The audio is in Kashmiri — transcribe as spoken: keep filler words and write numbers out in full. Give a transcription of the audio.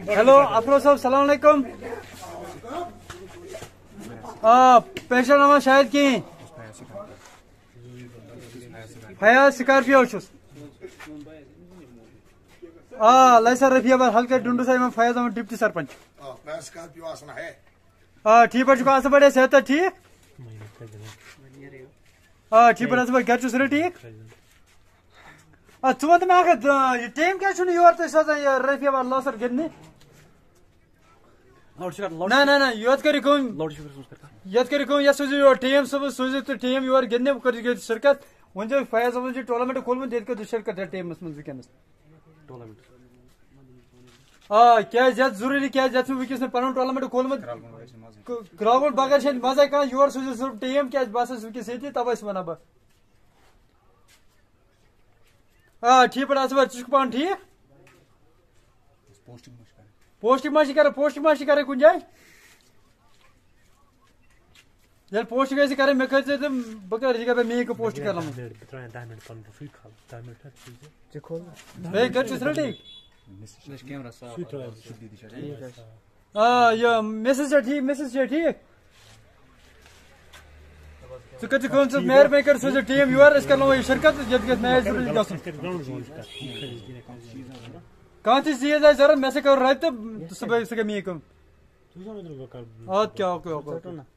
ہیلو، افروز صٲب، سلام علیکم۔ آ، پہچاناوان شاید کِہیٖنۍ۔ فیاض سکارپیو چھُس۔ آ، لیسر رفیع بس ہلکے ڈُنڈو سا، یِمن فیاض احمد ڈپٹی سرپنچ۔ آ، فیاض سکارپیو آسان ہے۔ آ، ٹھیٖک پٲٹھۍ چھُکھا؟ اَصٕل پٲٹھۍ، صحت چھا ٹھیٖک؟ آ، ٹھیٖک پٲٹھۍ، اَصٕل پٲٹھۍ، گرِ چھُ سٲری ٹھیٖک؟ آ، ژٕ وَن تہٕ مےٚ اَکھ کَتھ، آ، یہِ ٹیٖم کیٛازِ چھُنہٕ یور تُہۍ سوزان، یہِ رفیع بس لیسر گِنٛدنہِ؟ لاوڈ سپیکر، لاوڈ نہ، نہ، نہ، یوت کٔرِو کٲم۔ لاوڈ سپیکر سوز کر۔ یتھ کٔرِو کٲم، یتھ سوٗزِو یور ٹیٖم صٲبس، سوٗزِو تُہۍ ٹیٖم یور گِنٛدنہِ، کٔرِو ییٚتہِ شرکت۔ وۄنۍ چھُ فیاض احمد چھُ ٹورنامنٹ کھولمُت، ییٚتہِ کٔرِو شرکت یتھ ٹیٖمس منٛز وٕنکیٚنس۔ ٹورنامنٹ۔ آ، کیٛازِ یتھ ضروٗری، کیٛازِ یتھ چھُنہٕ وٕنکیٚس نہٕ پنُن ٹورنامنٹ کھولمُت۔ گراوُنڈ بغٲر چھِ ییٚتہِ مزے کانٛہہ، یور سوٗزِو صرف ٹیٖم، کیٛازِ بہٕ ہسا چھُس وٕنکیٚس ییٚتی، توے چھُس ونان بہٕ۔ آ، ٹھیٖک پٲٹھۍ، اَصٕل پٲٹھۍ، ژٕ چھُکھ پانہٕ ٹھیٖک؟ پوسٹنگ ما چھِ کرٕنۍ؟ پوسٹنگ ما چھِ کرٕنۍ؟ پوسٹنگ ما چھِ کرٕنۍ کُنہِ جایہِ؟ ییٚلہِ پوسٹنگ آسہِ کرٕنۍ، مےٚ کٔرۍ زِ تہٕ بہٕ کَرٕ، یہِ کَرٕ مےٚ میٖک پوسٹ کرناوُن۔ منٹ، بہٕ ترٛاوٕ دَہ منٹ پَنُن سُے کھال، دَہ منٹ ہا چھُ یہِ۔ ژےٚ کھول۔ ہے، گَرِ چھُ سٲری ٹھیٖک؟ سُہ تہِ چھُ آ، یہِ مِسٕز چھےٚ ٹھیٖک، مِسٕز چھےٚ ٹھیٖک۔ ژٕ کٔرۍ زِ کٲم، ژٕ مہربٲنی کٔرِتھ سوٗزِ ٹیٖم یور، أسۍ کَرناوو یہِ شرکت، ییٚتہِ گژھِ میچ ضروٗری گژھُن۔ کانٛہہ تہِ چیٖز آسہِ ضروٗرت، مےٚ سۭتۍ کَرو رٲبطہٕ، تہٕ سُہ گٔے، سُہ گٔے میٛٲنۍ کٲم۔ اَدٕ کیٛاہ، اوکے، اوکے، اوکے۔